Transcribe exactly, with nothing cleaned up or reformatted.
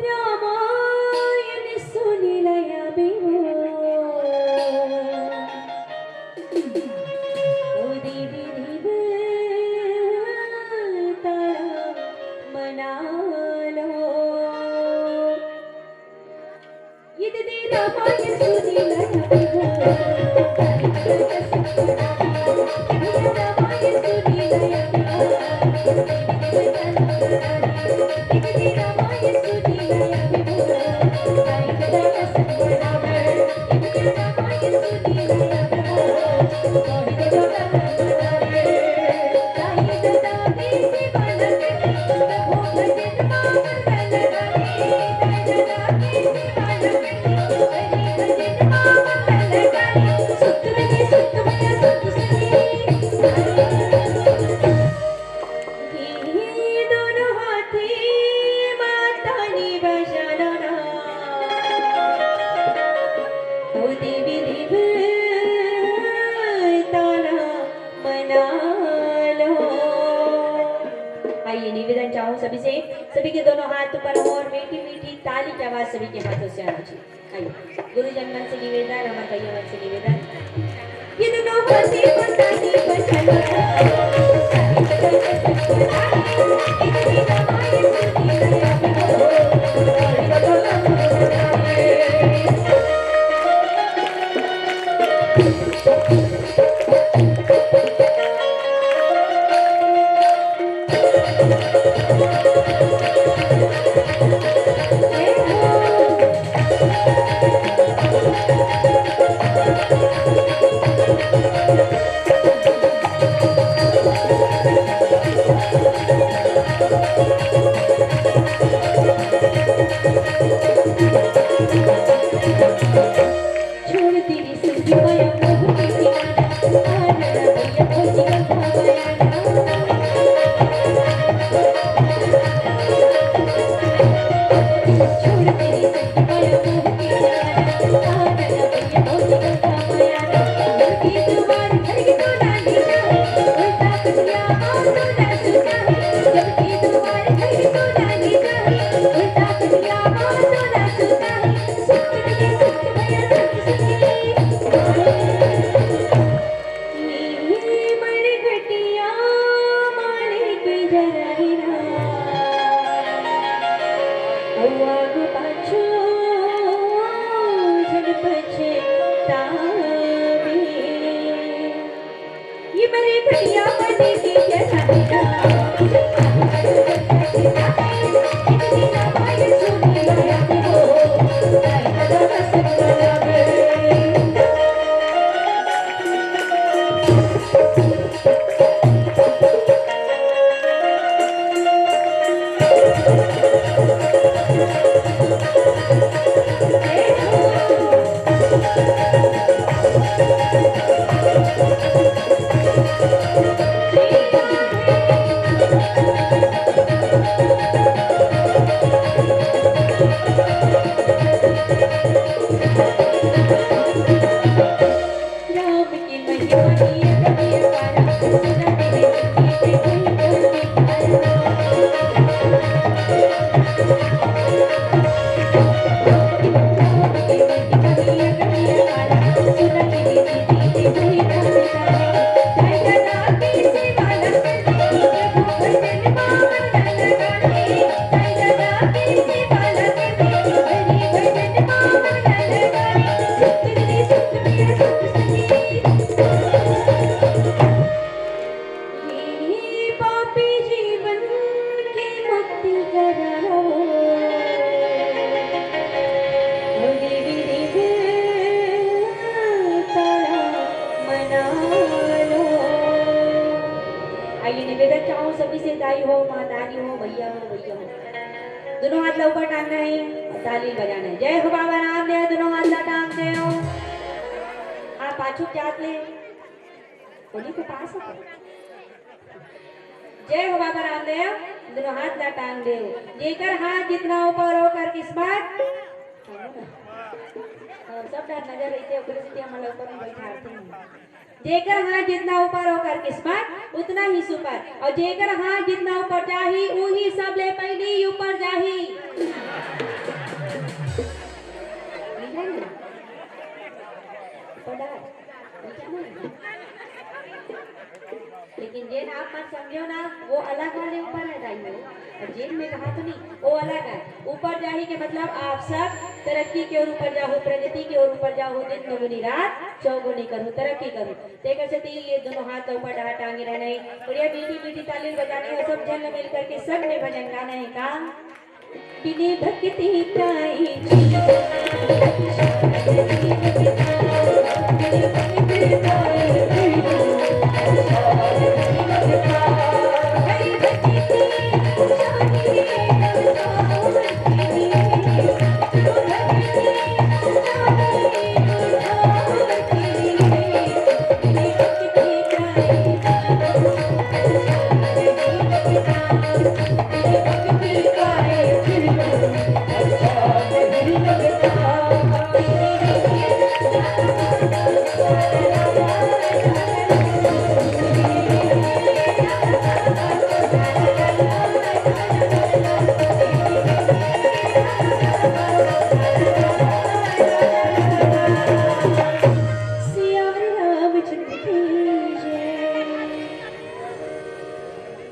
रामायण सुनि लया बिभो। ओ देवी देवता मना लो। ये दे दे रामायण सुनि लया बिभो। आइए, निवेदन चाहूँ सभी से, सभी के दोनों हाथ ऊपर हो और मीठी मीठी ताली की आवाज सभी के हाथों से आनी चाहिए। आइए, गुरुजन मन से निवेदन, हमारे भैया मन से निवेदन, ये दोनों हाथी बतानी बचन। आइए, निवेदन चाहूँ सभी से, दाई हो, महतारी हो, भैया हो, भैया हो, दोनों हाथ ला ऊपर टांगना है और ताली बजाना है। जय हो बाबा रामदेव, दोनों हाथ ला टांग दे हो। हाँ, पाछू क्या ले? बोली तो पास हो। जय हो बाबा रामदेव, दोनों हाथ ला टांग दे हो। जेकर हाथ जितना ऊपर, ओकर किस्मत। और सब डर नजर रहिथे, ओकरे सेती हमन ला ऊपर में बैठारथे। जेकर हाथ जितना ऊपर, ओकर किस्मत उतना ही सुपर। और जेकर हाथ जितना ऊपर जाही, उही सबले पहिली ऊपर जाही। जेल में कहा तो नहीं, वो अलग है। ऊपर जाही के मतलब आप सब तरक्की के ओर ऊपर जाहू, प्रगति के ओर ऊपर जाहू, दिन दुगुनी रात चौगुनी करू, तरक्की करू। तेकर सेती ये दोनों हाथ ऊपर डहा टांगे रहना है और ये मीठी मीठी ताली बजानी है। सब झन मिल करके सब में भजन गाना है। काम बिने भक्ति काई